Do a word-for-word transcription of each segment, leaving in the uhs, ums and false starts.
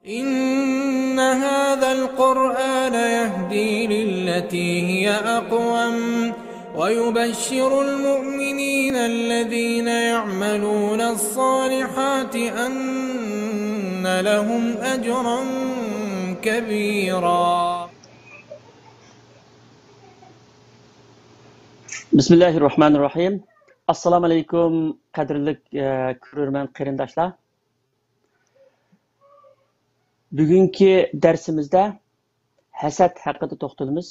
إن هذا القرآن يهدي للتي هي أقوم ويبشر المؤمنين الذين يعملون الصالحات أن لهم أجرا كبيرا. بسم الله الرحمن الرحيم. ئەسسالامۇ ئەلەيكۇم، قەدىرلىك، ئە، كۆرۈرمەن قېرىنداشلار. بۈگۈنكى دەرسىمىزدە ھەسەت ھەققىدە توختىلىمىز.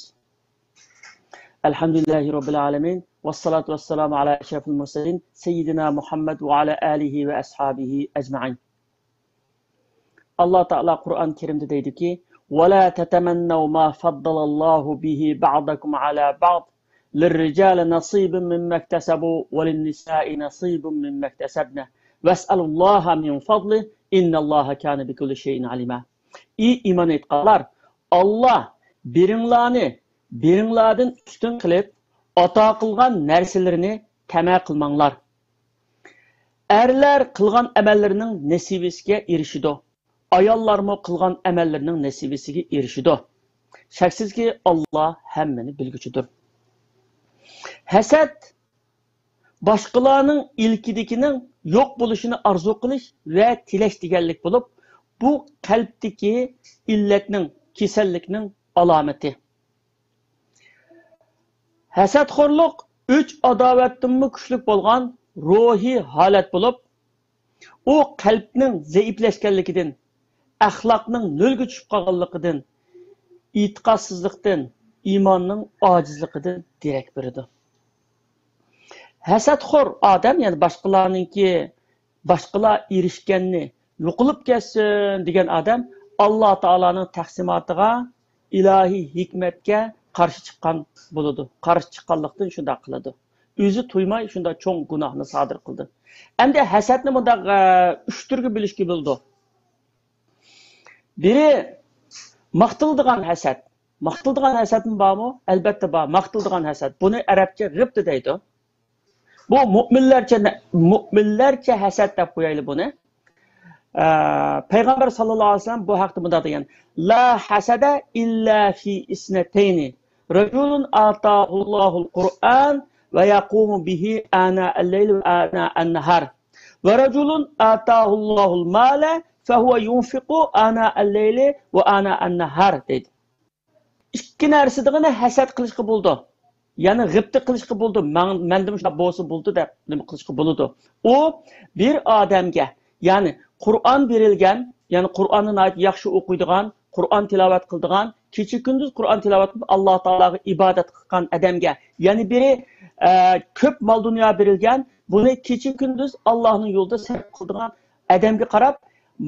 ئەلھەمدۇلىللاھى رەببىل ئالەمىن. ۋەسسالاتۇ ۋەسسالامۇ ئالا ئەشرەفىل مۇرسەلىن سەييىدىنا مۇھەممەد ۋە ئالا ئالىھى ۋە ئەسھابىھى ئەجمەئىن. ئاللا تائالا قۇرئان كەرىمدە دەيدۇكى، ولا تتمنوا ما فضل الله به بعضكم على بعض للرجال نصيب مما اكتسبوا وللنساء نصيب مما اكتسبن واسألوا الله من فضله إن الله كان بكل شيء عليما. ئى ئىمان ئېيتقانلار! ئاللا بىرىڭلارنى بىرىڭلاردىن ئۈستۈن قىلىپ ئاتا قىلغان نەرسىلىرىنى تەمە قىلماڭلار. ئەرلەر قىلغان ئەمەللىرىنىڭ نېسىۋىسىگە ئېرىشىدۇ. ئاياللارمۇ قىلغان ئەمەللىرىنىڭ نېسىۋىسىگە ئېرىشىدۇ. شەكسىزكى، ئاللا ھەممىنى بىلگۈچىدۇر. ھەسەت باشقىلارنىڭ ئىلكىدىكىنىڭ يوق بولۇشىنى ئارزۇ قىلىش ۋە تىلەش دېگەنلىك بولۇپ، بۇ قەلبتىكى ئىللەتنىڭ، كېسەللىكنىڭ ئالامىتى. ھەسەتخورلۇق ئۆچ-ئاداۋەتتىنمۇ كۈچلۈك بولغان روھىي ھالەت بولۇپ، ئۇ قەلبنىڭ زەئىپلەشكەنلىكىدىن، ئەخلاقنىڭ نۆلگە چۈشۈپ قالغانلىقىدىن، ئېتىقادسىزلىقتىن، ئىماننىڭ ئاجىزلىقىدىن دېرەك بېرىدۇ. ھەسەتخور ئادەم، يەنى باشقىلارنىڭكى، باشقىلار ئېرىشكەننى يوقىلىپ كەتسۇن دېگەن ئادەم ئاللا تائالانىڭ تەقسىماتىغا، ئىلاھىي ھېكمەتكە قارشى چىققان بولىدۇ. قارشى چىققانلىقتىن شۇنداق قىلىدۇ. ئۆزى تۇيماي شۇنداق چوڭ گۇناھنى سادىر قىلدى. ئەمدى ھەسەتنى مۇنداق، ئە، ئۈچ تۈرگە بۆلۈشكە بولىدۇ. بىرى ماختىلىدىغان ھەسەت. ماختىلىدىغان ھەسەتمۇ بارمۇ؟ ئەلبەتتە بار. ماختىلىدىغان ھەسەت. بۇنى ئەرەبچە غىبتە دەيدۇ. بۇ مۆمىنلەرچە، مۆمىنلەرچە ھەسەت دەپ قويايلى بۇنى. ئە، پەيغەمبەر ساللاللاھۇ ئەلەيھى ۋەسەللەم بۇ ھەقتە مۇنداق دېگەن: لا حسد إلا في اثنتين، رجل آتاه الله القرآن ويقوم به آناء الليل وآناء النهار، ورجل آتاه الله المال فهو ينفق آناء الليل وآناء النهار دەيدۇ. ئىككى نەرسىدىغىنە ھەسەت قىلىشقا بولىدۇ. يەنى غىبتە قىلىشقا بولىدۇ. مەن-، مەندىمۇ شۇنداق بولسا بولىدۇ دەپ نېمە قىلىشقا بولىدۇ. ئۇ بىر ئادەمگە، يەنى قۇرئان بېرىلگەن، يەنى قۇرئاننى ناھايىتى ياخشى ئوقۇيدىغان، قۇرئان تىلاۋەت قىلىدىغان، كېچە-كۈندۈز قۇرئان تىلاۋەت قىلىپ، ئاللا تائالاغا ئىبادەت قىلغان ئادەمگە، يەنە بىرى، ئە، كۆپ مال-دۇنيا بېرىلگەن، بۇنى كېچە-كۈندۈز ئاللانىڭ يولىدا سەرپ قىلىدىغان ئادەمگە قاراپ،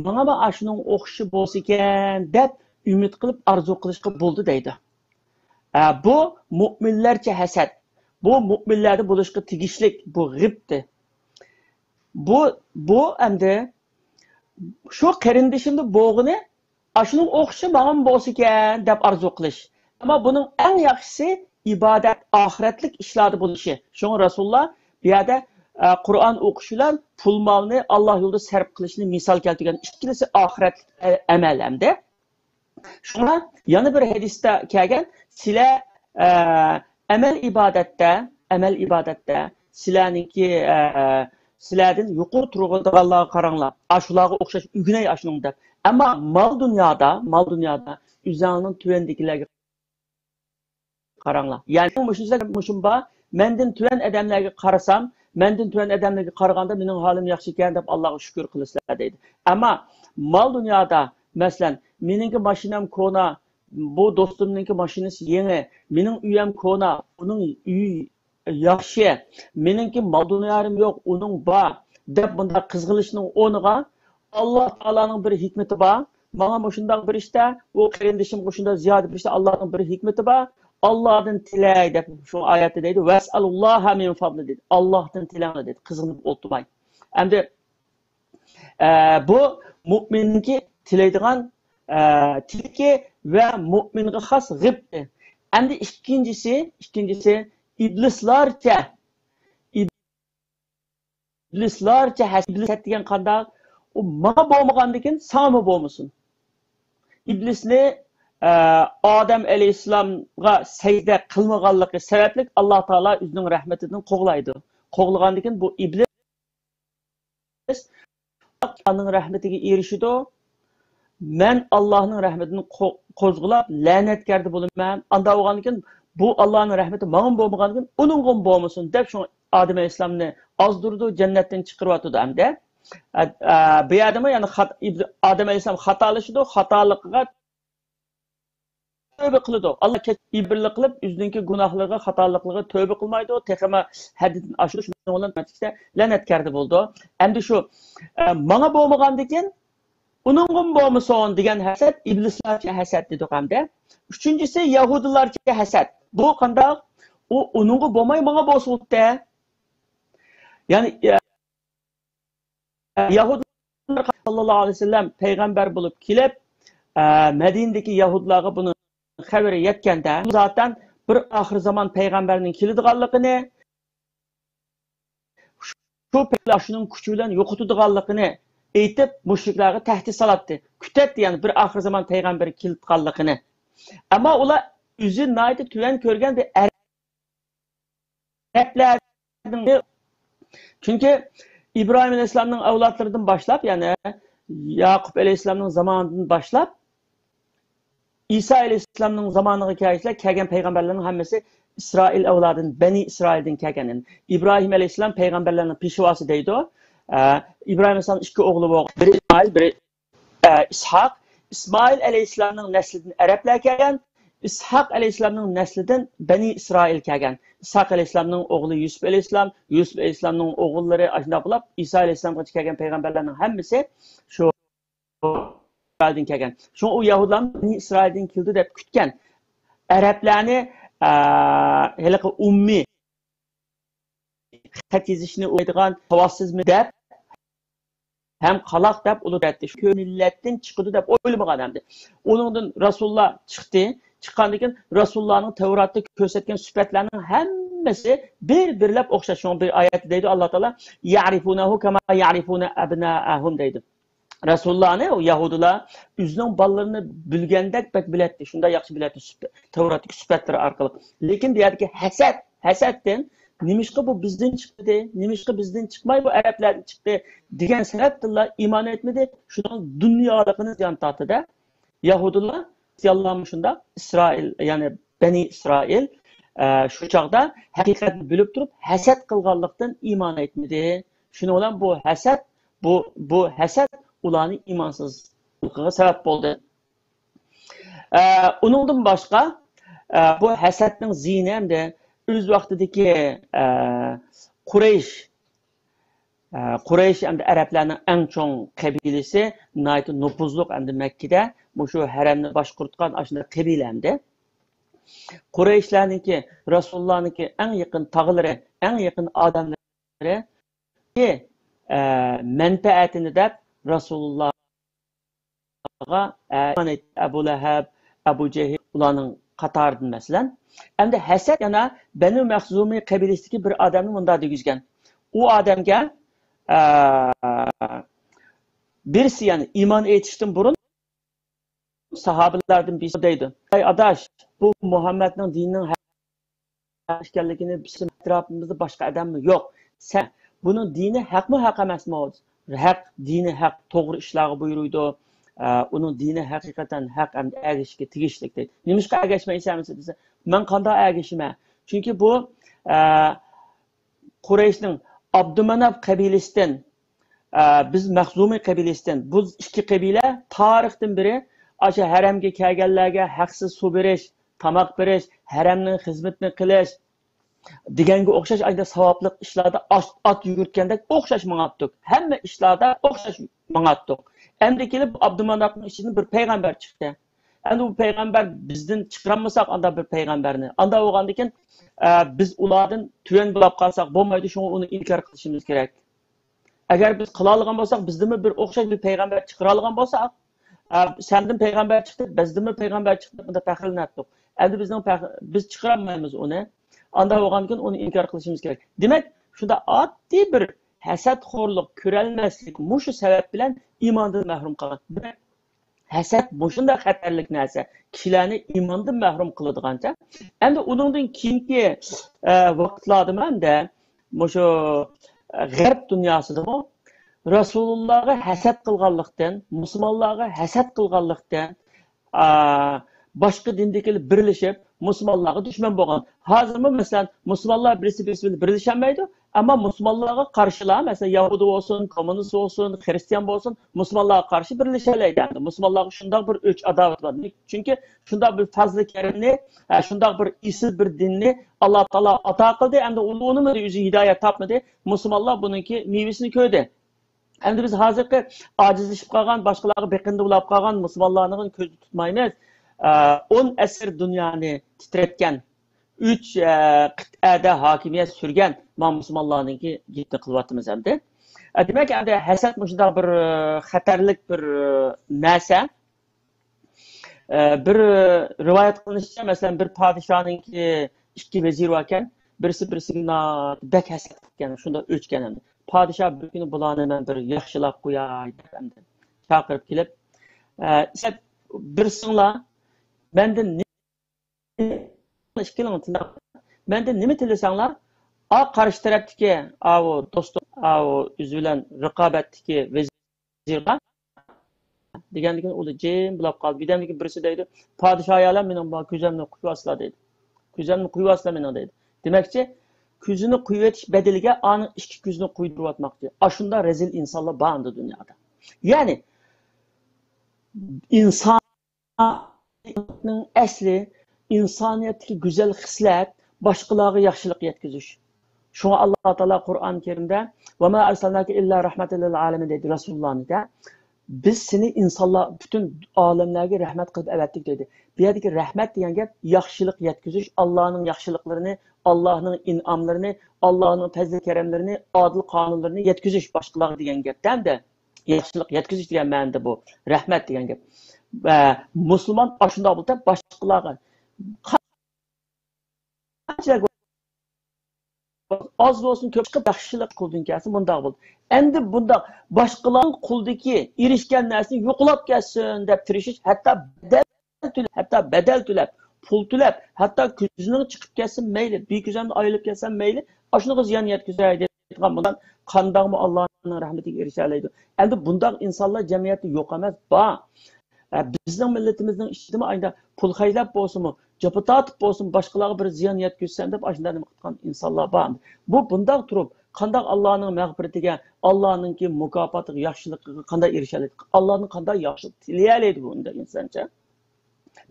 ماڭىمۇ ئاشۇنىڭ ئوخشىشى بولسىكەن دەپ ئۈمىد قىلىپ ئارزۇ قىلىشقا بولىدۇ دەيدۇ. ئە، بۇ مۆمىنلەرچە ھەسەت. بۇ مۆمىنلەردە بولۇشقا تېگىشلىك، بۇ غىبتە. بۇ، بۇ ئەمدى شۇ قېرىندىشىمدا بولغىنى، ئاشۇنىڭ ئوخشىشى ماڭىمۇ بولسىكەن دەپ ئارزۇ قىلىش. ئەمما بۇنىڭ ئەڭ ياخشىسى ئىبادەت، ئاخىرەتلىك ئىشلاردا بولۇشى. شۇڭا رەسۇلۇللا بۇ يەردە، ئە، قۇرئان ئوقۇش بىلەن پۇل مالنى ئاللا يولىدا سەرپ قىلىشنى مىسال كەلتۈرگەن. ئىككىلىسى ئاخىرەتلىك ئە-، ئەمەل ئەمدى. شۇڭا يەنە بىر ھەدىستە كەلگەن، سىلە، ئە، ئەمەل ئىبادەتتە، ئەمەل ئىبادەتتە سىلەنىڭكى، ئە، سىلەدىن يۇقىرى تۇرغۇدىغانلارغا قاراڭلار. ئاشۇلارغا ئوخشاش ئۆگىنەي ئاشۇنىڭ دەپ. ئەمما مال دۇنيادا، مال دۇنيادا ئۆزەڭنىڭ تۆۋەندىكىلەرگە قاراڭلار. يەنى مۇشۇنچىلىك مۇشۇم بار، مەندىن تۆۋەن ئادەملەرگە قارىسام، مەندىن تۆۋەن ئادەملەرگە قارىغاندا مېنىڭ ھالىم ياخشى ئىكەن دەپ ئاللاغا شۈكۈر قىلىسىلەر دەيدۇ. ئەمما مال دۇنيادا، مەسىلەن، مېنىڭكى ماشىنام كونا، بۇ دوستۇمنىڭكى ماشىنىسى يېڭى، مېنىڭ ئۆيەم كونا، ئۇنىڭ ئۆيى ياخشى، مېنىڭكى مال دۇنيالىرىم يوق، ئۇنىڭ بار، دەپ بۇنداق قىزغىنىشنىڭ ئورنىغا، ئاللا تائالانىڭ بىر ھېكمىتى بار، ماڭا مۇشۇنداق بىر ئىشتا، بۇ قېرىندىشىمغا شۇنداق زىيادە بىر ئىشتا ئاللانىڭ بىر ھېكمىتى بار، ئاللادىن تىلەي دەپ شۇ ئايەتتە دەيدۇ، ۋەسئەلۇللاھا مىن فەزلى دەيدۇ، ئاللاھتىن تىلەڭلار دەيدۇ، قىزغىنىپ ئولتۇرماي. ئەمدى ئە، بۇ مۆمىننىڭكى تىلەيدىغان، ئە، تىلىكى ۋە مۆمىنگە خاس غىبتى. ئەمدى ئىككىنچىسى، ئىككىنچىسى ئىبلىسلارچە، ئىبلىسلارچە ھەس-، ئىبلىس دېگەن قانداق؟ ئۇ ماڭا بولمىغاندىكىن ساڭىمۇ بولمىسۇن. ئىبلىسنى، ئە، ئادەم ئەلەيھىسسالامغا سەجدە قىلمىغانلىقى سەۋەبلىك ئاللا تائالا ئۆزىنىڭ رەھمىتىدىن قوغلايدۇ. قوغلىغاندىن كېيىن بۇ ئىبلىس ئاللانىڭ رەھمىتىگە ئېرىشىدۇ. مەن ئاللانىڭ رەھمىتىدىن قو-، قوزغىلاپ لەنەتكەردە بولىمەن. ئاندا بولغاندىن كېيىن بۇ ئاللانىڭ رەھمىتى ماڭىمۇ بولمىغاندىن كېيىن ئۇنىڭغىمۇ بولمىسۇن دەپ شۇ ئادەم ئەلەيھىسسالامنى ئازدۇرىدۇ، جەننەتتىن چىقىرىۋاتىدۇ ئەمدى. ئە، ئە، بۇ يەردىمۇ يەنە خات-، ئىبل-، ئادەم ئەلەيھىسسالام خاتالىشىدۇ، خاتالىقىغا تۆبە قىلىدۇ. ئاللا كەچ-، ئىبرىلىك قىلىپ، ئۆزىنىڭكى گۇناھلىرىغا، خاتالىقلىرىغا تۆبە قىلمايدۇ، تېخىمۇ ھەددىدىن ئاشىدۇ، شۇنىڭ بىلەن نەتىجىدە لەنەتكەردە بولىدۇ. ئەمدى شۇ، ئە، ماڭا بولمىغاندىكىن، ئۇنىڭغىمۇ بولمىسۇن دېگەن ھەسەت، ئىبلىسلارچە ھەسەت دېدۇق ئەمدى. ئۈچىنچىسى، يەھۇدىيلارچە ھەسەت. بۇ قانداق؟ ئۇ ئۇنىڭغا بولماي ماڭا بولسا بولدى. يەنى، ئە، يەھۇدىيلار ساللاللاھۇ ئەلەيھى ۋەسەللەم پەيغەمبەر بولۇپ كېلىپ، ئە، مەدىنىدىكى يەھۇدىيلارغا بۇنىڭ خەۋىرى يەتكەندە، زاتەن بىر ئاخىر زامان پەيغەمبەرنىڭ كېلىدىغانلىقىنى، شۇ پەيتلەر شۇنىڭ كۈچى بىلەن يوقىتىدىغانلىقىنى ئېيتىپ، مۇشرىكلارغا تەھدىت سالاتتى. كۈتەتتى، يەنى بىر ئاخىر زامان پەيغەمبىرى كېلىدىغانلىقىنى. ئەمما ئۇلار ئۆزى ناھايىتى تۆۋەن كۆرگەن بىر ئەرەبلەردىن، چۈنكى ئىبراھىم ئەلەيھىسسالامنىڭ ئەۋلادلىرىدىن باشلاپ، يەنى ياقۇپ ئەلەيھىسسالامنىڭ زامانىدىن باشلاپ، ئىسا ئەلەيھىسسالامنىڭ زامانىغا كەلگۈچىلەر كەلگەن پەيغەمبەرلەرنىڭ ھەممىسى ئىسرائىل ئەۋلادىدىن، بەنى ئىسرائىلدىن كەلگەن. ئىبراھىم ئەلەيھىسسالام پەيغەمبەرلەرنىڭ پېشۋاسى دەيدۇ. ئە، ئىبراھىم ئەلەيھىسسالام ئىككى ئوغلى بولغان. بىرى ئىسمائىل، بىرى، ئە، ئىسھاق. ئىسمائىل ئەلەيھىسسالامنىڭ نەسلىدىن ئەرەبلەر كەلگەن. ئىسھاق ئەلەيھىسسالامنىڭ نەسلىدىن بەنى ئىسرائىل كەلگەن. ئىسھاق ئەلەيھىسسالامنىڭ ئوغلى يۈسۈپ ئەلەيھىسسالام، يۈسۈپ ئەلەيھىسسالامنىڭ ئوغۇللىرى ئاشۇنداق بولۇپ، ئىسا ئەلەيھىسسالامغىچە كەلگەن پەيغەمبەرلەرنىڭ ھەممىسى شۇ ئىسرائىلدىن كەلگەن. شۇڭا ئۇ يەھۇدىيلار بەنى ئىسرائىلدىن كېلىدۇ دەپ كۈتكەن. ئەرەبلەرنى، ئە، ھېلىقى ئۇممىي خەت يېزىشنى ئويلايدىغان ساۋاتسىزمۇ دەپ، ھەم قالاق دەپ ئۇلار ئەتتى. شۇ مىللەتتىن چىقىدۇ دەپ ئويلىمىغان ئەمدى. ئۇنىڭدىن رەسۇلۇللا چىقتى. چىققاندىن كېيىن رەسۇلۇللانىڭ تەۋراتتا كۆرسەتكەن سۈپەتلەرنىڭ ھەممىسى بىر-بىرلەپ ئوخشاش. شۇڭا بىر ئايەتتە دەيدۇ ئاللا تائالا، يەرىفۇنەھۇ كەما يەرىفۇنە ئەبنائەھۇم دەيدۇ. رەسۇلۇللانى، ئۇ يەھۇدىيلار ئۆزىنىڭ بالىلىرىنى بىلگەندەك بەك بىلەتتى، شۇنداق ياخشى بىلەتتى سۈپ-، تەۋراتتىكى سۈپەتلىرى ئارقىلىق. لېكىن بۇ يەردىكى ھەسەت، ھەسەتتىن، نېمىشقا بۇ بىزدىن چىقمىدى، نېمىشقا بىزدىن چىقماي بۇ ئەرەبلەردىن چىقتى دېگەن سەۋەبتىنلا ئىمان ئېيتمىدى. شۇنىڭ دۇنيالىقىنى زىيان تارتتى-دە. يەھۇدىيلار، خرىستىيانلارمۇ شۇنداق، ئىسرائىل، يەنى بەنى ئىسرائىل، ئە، شۇ چاغدا ھەقىقەتنى بىلىپ تۇرۇپ، ھەسەت قىلغانلىقتىن ئىمان ئېيتمىدى. شۇنىڭ بىلەن بۇ ھەسەت، بۇ، بۇ ھەسەت ئۇلارنى ئىمانسىزلىقىغا سەۋەب بولدى. ئە، ئۇنىڭدىن باشقا، ئە، بۇ ھەسەتنىڭ زىيىنى ئەمدى ئۆز ۋاقتىدىكى، ئە، قۇرەيش، ئە، قۇرەيش ئەمدى ئەرەبلەرنىڭ ئەڭ چوڭ قەبىلىسى، ناھايىتى نوپۇزلۇق ئەمدى مەككىدە مۇشۇ ھەرەمنى باشقۇرۇتقان ئاشۇنداق قەبىلە ئەمدى. قۇرەيشلەرنىڭكى رەسۇلۇللانىڭكى ئەڭ يېقىن تاغىلىرى، ئەڭ يېقىن ئادەملىرى، ئە، مەنپەئەتىنى دەپ رەسۇلۇللاغا، ئە، ئەبۇ لەھەب، ئەبۇ جەھىل ئۇلارنىڭ قاتارىدىن مەسىلەن. ئەمدى ھەسەت يەنە بەنۇ مەخزۇمى قەبىلىسىدىكى بىر ئادەمنى مۇنداق دېگۈزگەن. ئۇ ئادەمگە، ئە، بىرسى يەنى ئىمان ئېيتىشتىن بۇرۇن ساھابىلەردىن بىرسى دەيدۇ، ئەي ئاداش، بۇ مۇھەممەدنىڭ دىنىنىڭ ھەق ئىكەنلىكىنى بىزنىڭ ئەتراپىمىزدا باشقا ئادەممۇ يوق. سەن بۇنىڭ دىنى ھەقمۇ ھەق ئەمەسمۇ؟ ھەق، دىنى ھەق، توغرا ئىشلارغا بۇيرۇيدۇ. ئە، ئۇنىڭ دىنى ھەقىقەتەن ھەق ھەمدە ئەگىشىشكە تېگىشلىك دەيدۇ. نېمىشقا ئەگەشمەيسەن دېسە، مەن قانداق ئەگىشىمەن؟ چۈنكى بۇ، ئە، قۇرەيشنىڭ ئابدۇماناپ قەبىلىسىدىن، ئە، بىز مەخزۇمى قەبىلىسىدىن، بۇ ئىككى قەبىلە تارىختىن بېرى ئاشۇ ھەرەمگە كەلگەنلەرگە ھەقسىز سۇ بېرىش، تاماق بېرىش، ھەرەمنىڭ خىزمىتىنى قىلىش دېگەنگە ئوخشاش ئايدا ساۋابلىق ئىشلاردا ئات، ئات يۈگۈرتكەندەك ئوخشاش ماڭاتتۇق. ھەممە ئىشلاردا ئوخشاش ماڭاتتۇق. ئەمدى كېلىپ ئابدۇماناپنىڭ ئىچىدىن بىر پەيغەمبەر چىقتى. ئەمدى بۇ پەيغەمبەر بىزدىن چىقىرالمىساق ئانداق بىر پەيغەمبەرنى، ئانداق بولغاندىكىن، ئە، بىز ئۇلاردىن تۆۋەن بولاپ قالساق بولمايدۇ، شۇڭا ئۇنى ئىنكار قىلىشىمىز كېرەك. ئەگەر بىز قىلالىغان بولساق، بىزدىنمۇ بىر ئوخشاش بىر پەيغەمبەر چىقىرالىغان بولساق، ئە، سەندىن پەيغەمبەر چىقتى، بىزدىنمۇ پەيغەمبەر چىقتى، بۇنداق پەخىرلىنەتتۇق. ئەمدى بىزنىڭ پەخ-، بىز چىقىرالمايمىز ئۇنى. ئانداق بولغاندىكىن ئۇنى ئىنكار قىلىشىمىز كېرەك. دېمەك، شۇنداق ئاددىي بىر ھەسەتخورلۇق، كۆرەلمەسلىك، مۇشۇ سەۋەب بىلەن ئىماندىن مەھرۇم قالغان. دېمەك، ھەسەت مۇشۇنداق خەتەرلىك نەرسە، كىشىلەرنى ئىماندىن مەھرۇم قىلىدىغانچە. ئەمدى ئۇنىڭدىن كېيىنكى، ئە، ۋاقىتلاردىمۇ ئەمدى مۇشۇ، ئە، غەرب دۇنياسىدىمۇ رەسۇلۇللاغا ھەسەت قىلغانلىقتىن، مۇسۇلمانلارغا ھەسەت قىلغانلىقتىن، ئا، باشقا دىندىكىلەر بىرلىشىپ مۇسۇلمانلارغا دۈشمەن بولغان. ھازىرمۇ، مەسىلەن، مۇسۇلمانلار بىرسى بىرسى بىلەن بىرلىشەلمەيدۇ، ئەمما مۇسۇلمانلارغا قارشىلا، مەسىلەن، يەھۇدىي بولسۇن، كوممۇنىست بولسۇن، خرىستىيان بولسۇن، مۇسۇلمانلارغا قارشى بىرلىشەلەيدۇ. ئەمدى مۇسۇلمانلارغا شۇنداق بىر ئۆچ ئاداۋەت بار. چۈنكى شۇنداق بىر پەزلى كەرەمنى، ئە، شۇنداق بىر ئېسىل بىر دىننى ئاللا تائالا ئاتا قىلدى. ئەمدى ئۇنى ئۇنىمىدى، ئۆزى ھىدايەت تاپمىدى. مۇسۇلمانلار بۇنىڭكى مېۋىسىنى كۆردى. ئەمدى بىز ھازىرقى ئاجىزلىشىپ قالغان، باشقىلارغا بېقىندى بولاپ قالغان مۇسۇلمانلارنى كۆزدە تۇتمايمىز. ئە، ئون ئەسىر دۇنيانى تىترەتكەن، ئۈچ، ئە، قىتئەدە ھاكىمىيەت سۈرگەن مانا مۇسۇلمانلارنىڭكى گېپىنى قىلىۋاتىمىز ئەمدى. ئە، دېمەك، ئەمدى ھەسەت مۇشۇنداق بىر، ئە، خەتەرلىك بىر، ئە، نەرسە. ئە، بىر، ئە، رىۋايەت قىلىنىشىچە، مەسىلەن، بىر پادىشاھنىڭكى ئىككى ۋەزىرى باركەن، بىرسى بىرسىگە ناھايىتى بەك ھەسەت قىلغان، شۇنداق ئۆچكەن ئەمدى. پادىشاھ بىر كۈنى بۇلارنى مەن بىر ياخشىلاپ قوياي دەپ ئەمدى چاقىرىپ كېلىپ، ئە، سەن بىرسىڭلار مەندىن نېمە، ئىككىلىڭ تىللاپ، مەندىن نېمە تىلىسەڭلار، ئا قارشى تەرەپتىكى ئاۋۇ دوستۇم، ئاۋۇ ئۆزى بىلەن رىقابەتتىكى ۋەزىرغا دېگەندىكىن ئۇلار جىم بولاپ قالدى. بىردەمدىن كېيىن بىرسى دەيدۇ، پادىشاھ ئايالەر مېنىڭ بۇ كۆزۈمنى قۇيۇۋاتسىلا دەيدۇ. كۆزۈمنى قۇيۇۋاتسىلا مېنىڭ دەيدۇ. دېمەكچى، كۆزىنى قۇيۇۋېتىش بەدىلىگە ئانىڭ ئىككى كۆزىنى قۇيدۇرۇۋاتماقچى. ئاشۇنداق رەزىل ئىنسانلار بار ئەمدى دۇنيادا. يەنى ئىنساننىڭ ئەسلى، ئىنسانىيەتتىكى گۈزەل خىسلەت باشقىلارغا ياخشىلىق يەتكۈزۈش. شۇڭا ئاللا تائالا قۇرئان كەرىمدە، «ۋەما ئەرسەلناكە ئىللا رەھمەتەن لىل ئالەمىن» دەيدۇ رەسۇلۇللانى. بىز سېنى ئىنسانلار، پۈتۈن ئالەملەرگە رەھمەت قىلىپ ئەۋەتتۇق دەيدۇ. بۇ يەردىكى رەھمەت دېگەن گەپ ياخشىلىق يەتكۈزۈش، ئاللانىڭ ياخشىلىقلىرىنى، ئاللانىڭ ئىنئاملىرىنى، ئاللانىڭ پەزلى كەرەملىرىنى، ئادىل قانۇنلىرىنى يەتكۈزۈش باشقىلارغا دېگەن گەپتە ئەمدى. ياخشىلىق يەتكۈزۈش دېگەن مەنىدە بۇ رەھمەت دېگەن گەپ. ۋە مۇسۇلمان ئاشۇنداق بولسا باشقىلارغا قانچىلىك ئاز بولسۇن، كۆپ چىقىپ ياخشىلىق قۇلدىن كەلسە مۇنداق بولدى. ئەمدى بۇنداق باشقىلارنىڭ قۇلدىكى ئېرىشكەن نەرسىنى يوقلاپ كەتسۇن دەپ تىرىشىش، ھەتتا بەدەل تۆلەپ، ھەتتا بەدەل تۆلەپ، پۇل تۆلەپ، ھەتتا كۆزۈڭ چىقىپ كەتسە مەيلى، بىر كۆزۈڭدىن ئايرىلىپ كەتسە مەيلى، ئاشۇنىڭغا زىيان يەتكۈزەي دەيدىغان بۇنداق قانداقمۇ ئاللانىڭ رەھمىتىگە ئېرىشەلەيدۇ؟ ئەمدى بۇنداق ئىنسانلار جەمئىيەتتە يوق ئەمەس، بار. ئە، بىزنىڭ مىللىتىمىزنىڭ ئىچىدىمۇ ئايدا پۇل خەجلەپ بولسىمۇ، جاپا تارتىپ بولسىمۇ، باشقىلارغا بىر زىيان يەتكۈزسەم دەپ ئاشۇنداق نېمە قىلىدىغان ئىنسانلار بار. بۇ بۇنداق تۇرۇپ، قانداق ئاللانىڭ مەغپىرىتىگە، ئاللانىڭكى مۇكاپاتىغا، ياخشىلىقىغا قانداق ئېرىشەلەيدۇ؟ ئاللادىن قانداق ياخشىلىق تىلىيەلەيدۇ بۇ ئۇنداق ئىنسانچە؟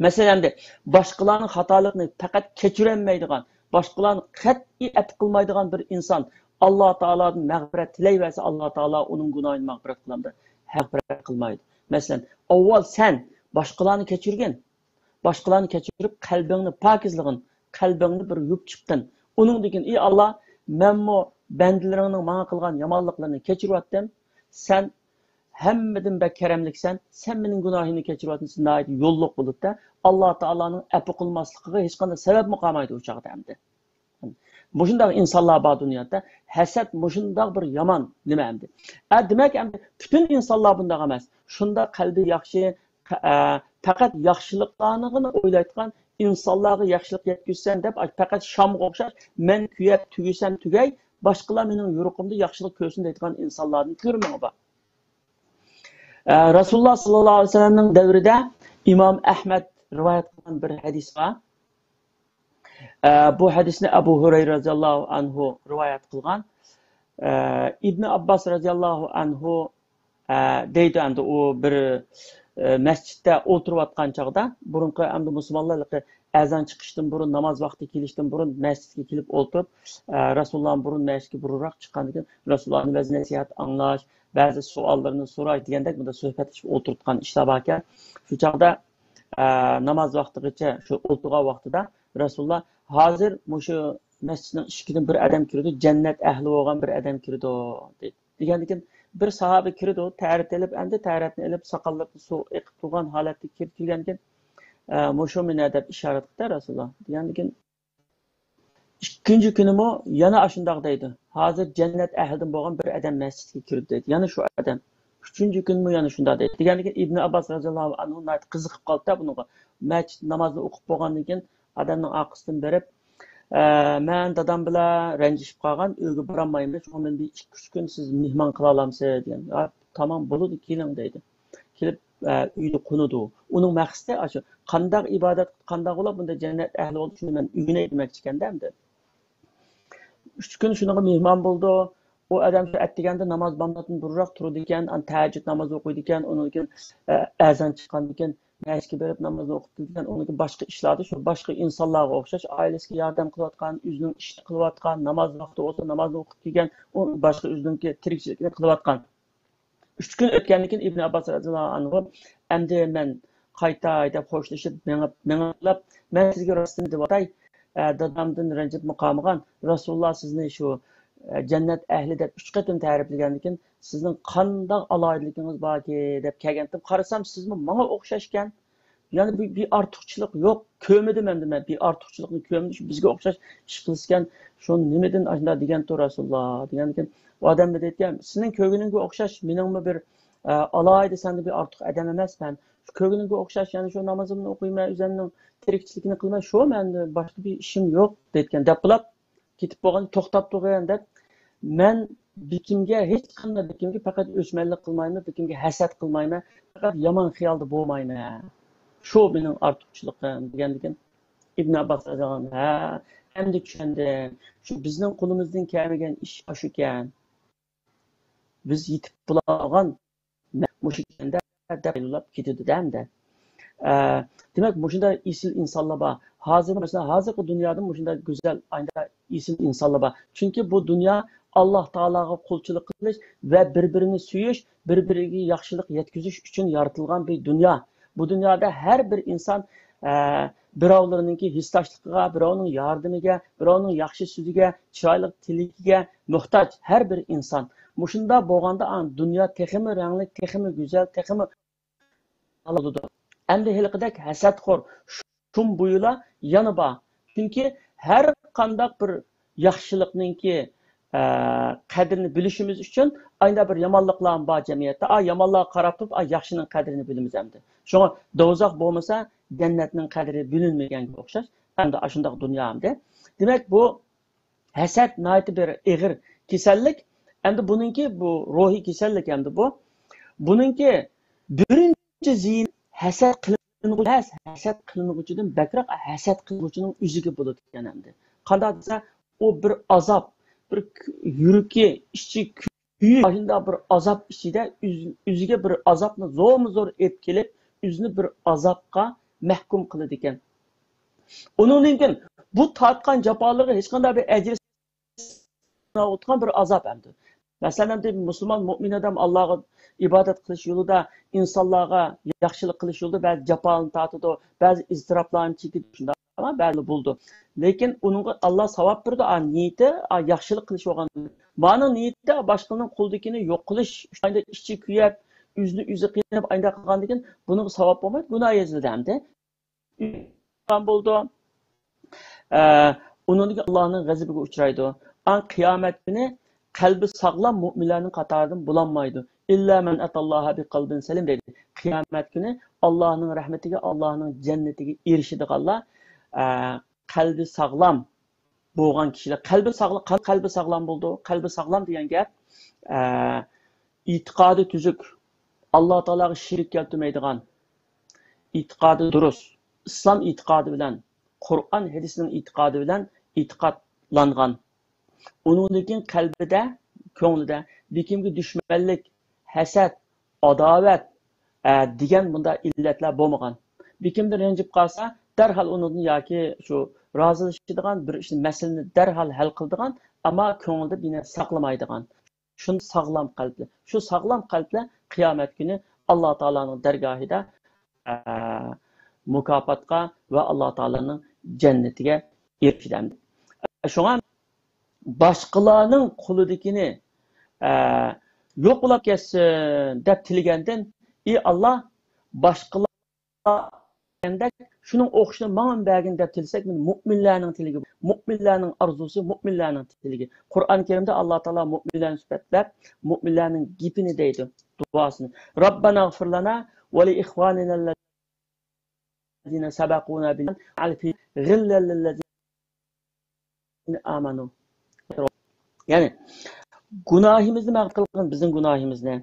مەسىلەن، ئەمدى باشقىلارنىڭ خاتالىقىنى پەقەت كەچۈرەلمەيدىغان، باشقىلارنى قەتئىي ئەپۇ قىلمايدىغان بىر ئىنسان ئاللا تائالادىن مەغپىرەت تىلەيۋەرسە، ئاللا تائالا ئۇنىڭ گۇناھىنى مەغپىرەت قىلامدۇ؟ مەغپىرەت قىلمايدۇ. مەسىلەن، ئاۋۋال سەن باشقىلارنى كەچۈرگىن، باشقىلارنى كەچۈرۈپ، قەلبىڭنى پاكىزلىغىن، قەلبىڭنى بىر يۇيۇپ چىققىن. ئۇنىڭدىن كېيىن، ئى ئاللا، مەنمۇ بەندىلىرىڭنىڭ ماڭا قىلغان يامانلىقلىرىنى كەچۈرۈۋەتتىم. سەن ھەممىدىن بەك كەرەملىكسەن، سەن مېنىڭ گۇناھىمنى كەچۈرۈۋەتمىسە ناھايىتى يوللۇق بولىدۇ-دە، ئاللا تائالانىڭ ئەپۇ قىلماسلىقىغا ھېچقانداق سەۋەبمۇ قالمايدۇ ئۇ چاغدا ئەمدى. مۇشۇنداق ئىنسانلار بار دۇنيادا. ھەسەت مۇشۇنداق بىر يامان نېمە ئەمدى؟ ئە، دېمەك، ئەمدى پۈتۈن ئىنسانلار بۇنداق ئەمەس. شۇنداق قەلبى ياخشى، قە-، ئە، پەقەت ياخشىلىقلارنىغىلا ئويلايدىغان، ئىنسانلارغا ياخشىلىق يەتكۈزسەم دەپ، پەقەت شامغا ئوخشاش، مەن كۆيۈپ تۈگىسەم تۈگەي، باشقىلار مېنىڭ يورۇقۇمدا ياخشىلىق كۆرسۇن دەيدىغان ئىنسانلاردىن كۆرمىڭە بار. ئە، رەسۇلۇللا ساللاللاھۇ ئەلەيھى ۋەسەللەمنىڭ دەۋرىدە ئىمام ئەھمەد رىۋايەت قىلغان بىر ھەدىس بار. ئە، بۇ ھەدىسنى ئەبۇ ھۇرەيرە رەزىياللاھۇ ئەنھۇ رىۋايەت قىلغان. ئە، ئىبنى ئابباس رەزىياللاھۇ ئەنھۇ، ئە، دەيدۇ، ئەمدى ئۇ بىر، ئە، مەسچىتتە ئولتۇرۇۋاتقان چاغدا، بۇرۇنقى ئەمدى مۇسۇلمانلار ھېلىقى ئەزان چىقىشتىن بۇرۇن، ناماز ۋاقتى كېلىشتىن بۇرۇن مەسچىتكە كېلىپ ئولتۇرۇپ، ئە، رەسۇلۇللانىڭ بۇرۇن مەسچىتكە بۇرۇنراق چىققاندىن كېيىن رەسۇلۇللانىڭ ۋەز-نەسىھەت ئاڭلاش، بەزى سوئاللىرىنى سوراش دېگەندەك بۇنداق سۆھبەتلىشىپ ئولتۇرۇۋاتقان ئىشلار باركەن. شۇ چاغدا ئە، ناماز ۋاقتىغىچە شۇ ئولتۇرغان ۋاقتىدا رەسۇلۇللا، «ھازىر مۇشۇ مەسچىتنىڭ ئىشىكىدىن بىر ئادەم كىرىدۇ، جەننەت ئەھلى بولغان بىر ئادەم كىرىدۇ» دەيدۇ. دېگەندىكىن بىر ساھابە كىرىدۇ، تەھارەت ئېلىپ، ئەمدى تەھارەتنى ئېلىپ، ساقاللىرىدىن سۇ ئېقىپ تۇرغان ھالەتتە كىرىپ كەلگەندىكىن، ئە، «مۇشۇ مېنى» دەپ ئىشارەت قىلدى رەسۇلۇللا. دېگەندىكىن ئىككىنچى كۈنىمۇ يەنە ئاشۇنداق دەيدۇ. «ھازىر جەننەت ئەھلىدىن بولغان بىر ئادەم مەسچىتكە كىردى» دەيدۇ. يەنە شۇ ئادەم. ئۈچىنچى كۈنمۇ يەنە شۇنداق دەيدۇ. دېگەندىكىن ئىبنى ئابباس رەزىياللاھۇ ئەنھۇ ناھايىتى قىزىقىپ قالدى بۇنىڭغا. مەسچىت نامازىنى ئوقۇپ بولغاندىن كېيىن ئادەمنىڭ ئارقىسىدىن بېرىپ، ئە، مەن دادام بىلەن رەنجىشىپ قالغان، ئۆيگە بارالمايمەن، شۇڭا مېنى بىر ئىككى ئۈچ كۈن سىز مېھمان قىلالامسىز دېگەن. «ھە، تامام، بولىدۇ، كېلىڭ» دەيدۇ. كېلىپ، ئە، ئۆيدە قونىدۇ. ئۇنىڭ مەقسىتى ئاشۇ، قانداق ئىبادەت، قانداق بولۇپ بۇنداق جەننەت ئەھلى بولدى، شۇنى مەن ئۆگىنەي دېمەكچىكەن-دە ئەمدى. ئۈچ كۈن شۇنىڭغا مېھمان بولىدۇ. ئۇ ئادەم شۇ ئەتىگەندە ناماز بامداتتىن بۇرۇنراق تۇرىدىكەن، ئان تەھەججۇد نامازى ئوقۇيدىكەن، ئۇنىڭدىن كېيىن، ئە، ئەزان چىققاندىن كېيىن مەسچىتكە بېرىپ ناماز ئوقۇپ كېلىدىكەن، ئۇنىڭدىن كېيىن باشقا ئىشلاردا شۇ باشقا ئىنسانلارغا ئوخشاش ئائىلىسىگە ياردەم قىلىۋاتقان، ئۆزىنىڭ ئىشىنى قىلىۋاتقان، ناماز ۋاقتى بولسا نامازنى ئوقۇپ كەلگەن، ئۇ باشقا ئۆزىنىڭكى تىرىكچىلىكىنى قىلىۋاتقان. ئۈچ كۈن ئۆتكەندىن كېيىن ئىبنى ئابباس رەزىياللاھۇ ئەنھۇ، «ئەمدى مەن قايتاي» دەپ خوشلىشىپ مېڭىپ، مېڭىپ، «مەن سىزگە راستىنى دەۋاتاي، ئە، دادامدىن رەنجىپمۇ قالمىغان، رەسۇلۇللا سىزنى شۇ، ئە، جەننەت ئەھلى دەپ ئۈچ قېتىم تەرىپلىگەندىن كېيىن، سىزنىڭ قانداق ئالاھىدىلىكىڭىز باركى دەپ كەلگەنتىم، قارىسام سىزمۇ ماڭا ئوخشاشكەن.» يەنى بىر، بىر ئارتۇقچىلىق يوق، كۆرمىدىم ئەمدى مەن، بىر ئارتۇقچىلىقنى كۆرمىدىم. شۇ بىزگە ئوخشاش ئىش قىلىسىكەن، شۇ نېمىدىن ئاشۇنداق دېگەنتۇ رەسۇلۇللا دېگەندىكىن، ئۇ ئادەم دەيدىكەن، سېنىڭ كۆرگىنىڭگە ئوخشاش مېنىڭمۇ بىر، ئە، ئالاھىدە سەندىن بىر ئارتۇق ئادەم ئەمەسمەن. شۇ كۆرگىنىڭگە ئوخشاش، يەنى شۇ نامىزىمنى ئوقۇيمەن، ئۆزۈمنىڭ تىرىكچىلىكىنى قىلىمەن، شۇ مەندە باشقا بىر ئىشىم يوق دەيدىكەن، دەپ بولاپ، كېتىپ بولغان، توختاپ تۇرغىن دەپ، مەن بېكىمگە، ھېچقانداق بېكىمگە پەقەت ئۆچمەنلىك قىلمايمەن، بېكىمگە ھەسەت قىلمايمەن، پەقەت يامان خىيالدا بولمايمەن. شۇ مېنىڭ ئارتۇقچىلىقىم دېگەندىكىن، ئىبن ئابباس رەزىياللاھۇ ئەنھۇ، ھە، ئەمدى چۈشەندىم. شۇ بىزنىڭ قولىمىزدىن كەلمىگەن ئىش ئاشۇكەن. بىز يېتىپ بولالىغان مۇشۇ ئىكەندە دەپ ئايلىنىپ كېتىدۇ-دە ئەمدى. ئە، دېمەك، مۇشۇنداق ئېسىل ئىنسانلار بار. ھازىر، مەسىلەن، ھازىرقى دۇنيادا مۇشۇنداق گۈزەل، ئايدا ئېسىل ئىنسانلار بار. چۈنكى بۇ دۇنيا ئاللاھ تائالاغا قۇلچىلىق قىلىش ۋە بىر-بىرىنى سۆيۈش، بىر-بىرىگە ياخشىلىق يەتكۈزۈش ئۈچۈن يارىتىلغان بىر دۇنيا. بۇ دۇنيادا ھەر بىر ئىنسان، ئە، بىراۋلىرىنىڭكى ھېسداشلىقىغا، بىراۋنىڭ ياردىمىگە، بىراۋنىڭ ياخشى سۆزىگە، چىرايلىق تىلىكىگە موھتاج ھەر بىر ئىنسان. مۇشۇنداق بولغاندا، ئا، دۇنيا تېخىمۇ رەڭلىك، تېخىمۇ گۈزەل، تېخىمۇ بولىدۇ. ئەمدى ھېلىقىدەك ھەسەتخور، شۇم بويىلار يەنە بار. چۈنكى ھەر قانداق بىر ياخشىلىقنىڭكى، ئە، قەدرىنى بىلىشىمىز ئۈچۈن، ئاينا بىر يامانلىقلارمۇ بار جەمئىيەتتە. ئا، يامانلارغا قاراپ تۇرۇپ، ئا، ياخشىنىڭ قەدرىنى بىلىمىز ئەمدى. شۇڭا دوزاخ بولمىسا، جەننەتنىڭ قەدرى بىلىنمىگەنگە ئوخشاش. ئەمدى ئاشۇنداق دۇنيا ئەمدى. دېمەك، بۇ ھەسەت ناھايىتى بىر ئېغىر كېسەللىك. ئەمدى بۇنىڭكى، بۇ روھىي كېسەللىك ئەمدى بۇ. بۇنىڭكى بىرىنچى زىيىنى ھەسەت قىلىنغۇچى، ھەسەت قىلىنغۇچىدىن بەكرەك ھەسەت قىلغۇچىنىڭ ئۆزىگە بولىدىكەن ئەمدى. قانداق دېسە، ئۇ بىر ئازاب، بىر كۆ-، يۈرىكى، ئىچى كۆيۈپ، ئاشۇنداق بىر ئازاب ئىچىدە ئۆز-، ئۆزىگە بىر ئازابنى زورمۇ زور ئېلىپ كېلىپ، ئۆزىنى بىر ئازابقا مەھكۇم قىلىدىكەن. ئۇنىڭدىن كېيىن بۇ تارتقان جاپالىرىغا ھېچقانداق بىر ئەجىر ئوتقان بىر ئازاب ئەمدى. مەسىلەن، ئەمدى مۇسۇلمان مۆمىن ئادەم ئاللاغا ئىبادەت قىلىش يولىدا، ئىنسانلارغا ياخشىلىق قىلىش يولىدا بەزى جاپالارنى تارتىدۇ، بەزى ئىزتىراپلارنى چېكىدۇ، شۇنداق بەزىلەر بولىدۇ. لېكىن ئۇنىڭغا ئاللا ساۋاب بېرىدۇ، ئا، نىيىتى، ئا، ياخشىلىق قىلىش بولغان. مانىڭ نىيىتى باشقىنىڭ قولىدىكىنى يوق قىلىش، شۇنداق ئىچى كۆيۈپ، ئۆزىنى ئۆزى قىيناپ، ئانداق قىلغاندىن كېيىن بۇنىڭغا ساۋاب بولمايدۇ، گۇناھ يېزىلىدۇ ئەمدى. بولىدۇ. ئە، ئۇنىڭدىن كېيىن ئاللانىڭ غەزىپىگە ئۇچرايدۇ. ئان قىيامەت كۈنى قەلبى ساغلام مۆمىنلەرنىڭ قاتارىدىن بولالمايدۇ. «ئىللا مەن ئەتاللاھە بىقەلبىن سەلىم» دەيدۇ. قىيامەت كۈنى ئاللانىڭ رەھمىتىگە، ئاللانىڭ جەننىتىگە ئېرىشىدىغانلار، ئە، قەلبى ساغلام بولغان كىشىلەر. قەلبى ساغلام، قەلبى ساغلام بولىدۇ. قەلبى ساغلام دېگەن گەپ، ئە، ئېتىقادى تۈزۈك، ئاللا تائالاغا شېرىك كەلتۈرمەيدىغان، ئېتىقادى دۇرۇس، ئىسلام ئېتىقادى بىلەن، قۇرئان ھەدىسنىڭ ئېتىقادى بىلەن ئېتىقادلانغان. ئۇنىڭدىن كېيىن قەلبىدە، كۆڭلىدە بېكىمگە دۈشمەنلىك، ھەسەت، ئاداۋەت، ئە، دېگەن بۇنداق ئىللەتلەر بولمىغان. بېكىمدىن رەنجىپ قالسا، دەرھال ئۇنىڭدىن ياكى شۇ رازىلىشىدىغان بىر ئىشنى، مەسىلىنى دەرھال ھەل قىلىدىغان، ئەمما كۆڭلىدە بىنى ساقلىمايدىغان. شۇنداق ساغلام قەلبلەر. شۇ ساغلام قەلبلەر قىيامەت كۈنى ئاللا تائالانىڭ دەرگاھىدا، ئە، مۇكاپاتقا ۋە ئاللا تائالانىڭ جەننىتىگە ئېرىشىدۇ. شۇڭا باشقىلارنىڭ قولىدىكىنى، ئە، يوق بولاپ كەتسۇن دەپ تىلىگەندىن، ئى ئاللا، باشقىلار دېگەندەك، شۇنىڭ ئوخشىشىنى ماڭىمۇ بەرگىن دەپ تىلىسەك، مۇئمىنلارنىڭ تىلىكى، مۇئمىنلارنىڭ ئارزۇسى، مۇئمىنلارنىڭ تىلىكى. قۇرئان كەرىمدە ئاللا تائالا مۇئمىنلارنى سۈپەتلەپ، مۇئمىنلارنىڭ گېپىنى دەيدۇ. دۇئاسىنى. ربنا اغفر لنا ولإخواننا الذين سبقونا بالإيمان ولا تجعل في غلا للذين آمنوا. يەنى، گۇناھىمىزنى مەغپىرەت قىلغىن، بىزنىڭ گۇناھىمىزنى.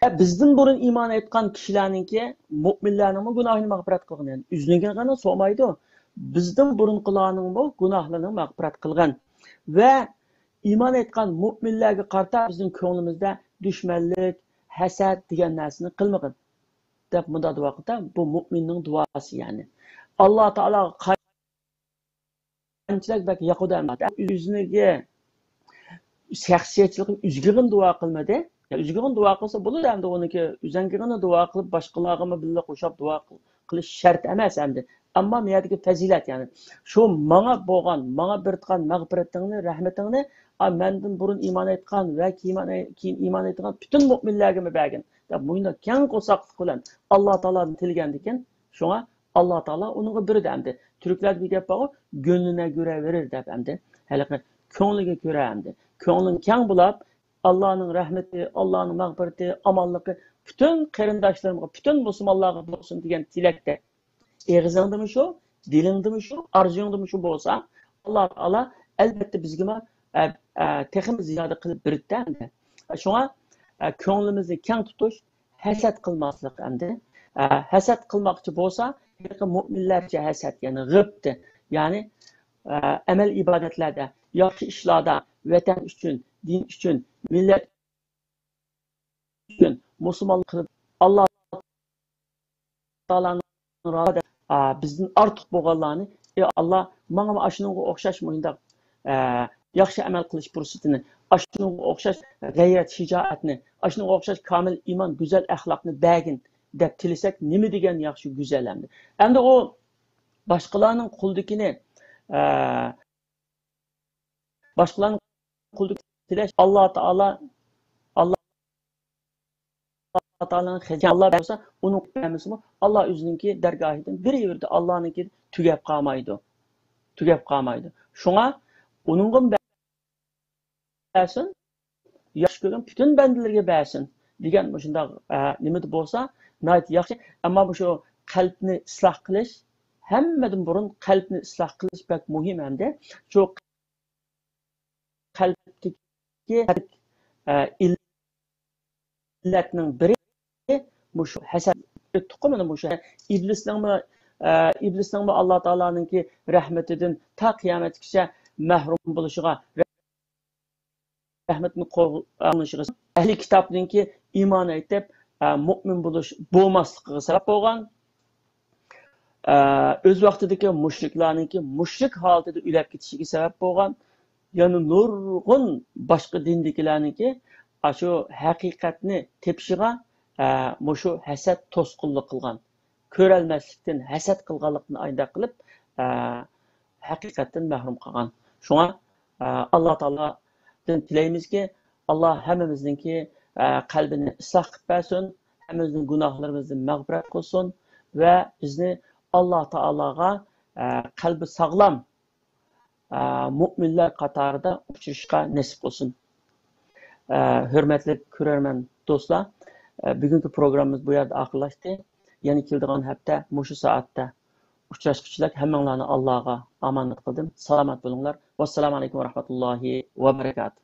ۋە بىزدىن بۇرۇن ئىمان ئېيتقان كىشىلەرنىڭكى، مۇئمىنلارنىڭمۇ گۇناھىنى مەغپىرەت قىلغىن. يەنى ئۆزىنىڭكىنى سومايدۇ. بىزدىن بۇرۇنقىلارنىڭمۇ گۇناھلىرىنى مەغپىرەت قىلغىن. ۋە ئىمان ئېيتقان مۇئمىنلارغا قارىتا بىزنىڭ كۆڭلىمىزدە دۈشمەنلىك، ھەسەت دېگەن نەرسىنى قىلمىغىن، دەپ مۇنداق دۇئا قىلىدۇ. بۇ مۇئمىننىڭ دۇئاسى يەنى. ئاللا تائالاغا قانچىلىك بەك ياقىدۇ ئەمدى. ئۆزىنىڭكى شەخسىيەتچىلىكىنى ئۆزىگىغىنى دۇئا قىلمىدى. يا ئۆزىگىغىنى دۇئا قىلسا بولىدۇ ئەمدى ئۇنىڭكى ئۆزەڭگىغىنى دۇئا قىلىپ، باشقىلارغىمۇ بىللە قوشاپ دۇئا قىل-، قىلىش شەرت ئەمەس ئەمدى. ئەمما مۇ يەردىكى پەزىلەت، يەنى شۇ ماڭا بولغان، ماڭا بېرىدىغان مەغپىرىتىڭنى، رەھمىتىڭنى، ئا، مەندىن بۇرۇن ئىمان ئېيتقان ۋە كېيىن، كېيىن ئىمان ئېيتقان پۈتۈن مۇئمىنلەرگىمۇ بەرگىن، دەپ مۇنداق كەڭ قورساقلىق بىلەن ئاللا تائالادىن تىلىگەندىكىن، شۇڭا ئاللا تائالا ئۇنىڭغا بېرىدۇ ئەمدى. تۈركلەردە بىر گەپ بارغۇ، «گۆنلۈنە گۆرە ۋېرىر» دەپ ئەمدى. ھېلىقى كۆڭلىگە كۆرە ئەمدى. كۆڭلۈڭ كەڭ بولاپ، «ئاللانىڭ رەھمىتى، ئاللانىڭ مەغپىرىتى، ئامانلىقى پۈتۈن قېرىنداشلىرىمغا، پۈتۈن مۇسۇلمانلارغا بولسۇن» دېگەن تىلەكتە ئېغىزىڭدىمۇ شۇ، دىلىڭدىمۇ شۇ، ئارزۇيۇڭدىمۇ شۇ بولسا، ئاللا تائالا ئەلۋەتتە بىزگىمۇ، ئە، ئە، تېخىمۇ زىيادە قىلىپ بېرىدۇ ئەمدى. شۇڭا، ئە، كۆڭلىمىزنى كەڭ تۇتۇش، ھەسەت قىلماسلىق ئەمدى. ئە، ھەسەت قىلماقچى بولسا، ھېلىقى مۇئمىنلەرچە ھەسەت، يەنى غىبتە، يەنى، ئە، ئەمەل ئىبادەتلەردە، ياخشى ئىشلاردا، ۋەتەن ئۈچۈن، دىن ئۈچۈن، مىللەت ئۈچۈن مۇسۇلمانلىق قىلىپ، ئاللا تائالانىڭ رازى، ئا، بىزدىن ئارتۇق بولغانلارنى، ئى ئاللا، ماڭا ئاشۇنىڭغا ئوخشاش مۇنداق، ئە، ياخشى ئەمەل قىلىش پۇرسىتىنى، ئاشۇنىڭغا ئوخشاش غەيرەت، شىجائەتنى، ئاشۇنىڭغا ئوخشاش كامىل ئىمان، گۈزەل ئەخلاقنى بەرگىن، دەپ تىلىسەك، نېمە دېگەن ياخشى، گۈزەل ئەمدى. ئەمدى ئۇ باشقىلارنىڭ قولىدىكىنى، ئە، باشقىلارنىڭ قولىدىكى تىلەش، ئاللا تائالا، ئاللا تائالانىڭ خەجلىگەن، ئاللا بەرسە، ئۇنىڭ بەرمىسىمۇ، ئاللا ئۆزىنىڭكى دەرگاھىدىن بېرىۋېرىدۇ، ئاللانىڭكى تۈگەپ قالمايدۇ. تۈگەپ قالمايدۇ. شۇڭا ئۇنىڭغىمۇ بەرسۇن، ياخشى كۆرگەن پۈتۈن بەندىلىرىگە بەرسۇن دېگەن مۇشۇنداق، ئە، نېمىدە بولسا ناھايىتى ياخشى. ئەمما مۇشۇ قەلبنى ئىسلاھ قىلىش، ھەممىدىن بۇرۇن قەلبنى ئىسلاھ قىلىش بەك مۇھىم ئەمدى. شۇ قەلبتىكى، ئە، ئىللەتنىڭ بىرى مۇشۇ ھەسەت. ئۆتتۇققۇ مانا مۇشۇ. ئىبلىسنىڭمۇ، ئە، ئىبلىسنىڭمۇ ئاللا تائالانىڭكى رەھمىتىدىن تا قىيامەتكىچە مەھرۇم بولۇشىغا، رەھمىتىنى قوغ-، ئاڭلىشىغا، ئەھلى كىتابنىڭكى ئىمان ئېيتىپ، ئە، مۇئمىن بولۇش، بولماسلىقىغا سەۋەب بولغان. ئە، ئۆز ۋاقتىدىكى مۇشرىكلارنىڭكى مۇشرىك ھالىتىدە ئۆلۈپ كېتىشىگە سەۋەب بولغان. يەنە نۇرغۇن باشقا دىندىكىلەرنىڭكى ئاشۇ ھەقىقەتنى تېپىشىغا، ئە، مۇشۇ ھەسەت توسقۇنلۇق قىلغان. كۆرەلمەسلىكتىن ھەسەت قىلغانلىقتىن ئاينداق قىلىپ، ئە، ھەقىقەتتىن مەھرۇم قالغان. شۇڭا، ئە، ئاللا تائالادىن تىلەيمىزكى، ئاللا ھەممىمىزنىڭكى، ئە، قەلبىنى ئىسلاھ قىلىپ بەرسۇن، ھەممىمىزنىڭ گۇناھلىرىمىزنى مەغپىرەت قىلسۇن ۋە بىزنى ئاللا تائالاغا، ئە، قەلبى ساغلام، ئە، مۇئمىنلار قاتارىدا ئۇچرىشىشقا نېسىپ قىلسۇن. ئە، ھۆرمەتلىك كۆرەرمەن دوستلار، ئە، بۈگۈنكى پروگراممىمىز بۇ يەردە ئاخىرلاشتى. يەنە كېلىدىغان ھەپتە مۇشۇ سائەتتە ئۇچراشقۇچىلىك ھەممىڭلارنى ئاللاغا ئامانەت قىلدىم. سالامەت بولۇڭلار. ۋەسسالامۇ ئەلەيكۇم ۋەرەھمەتۇللاھى ۋەبەرەكاتۇھ.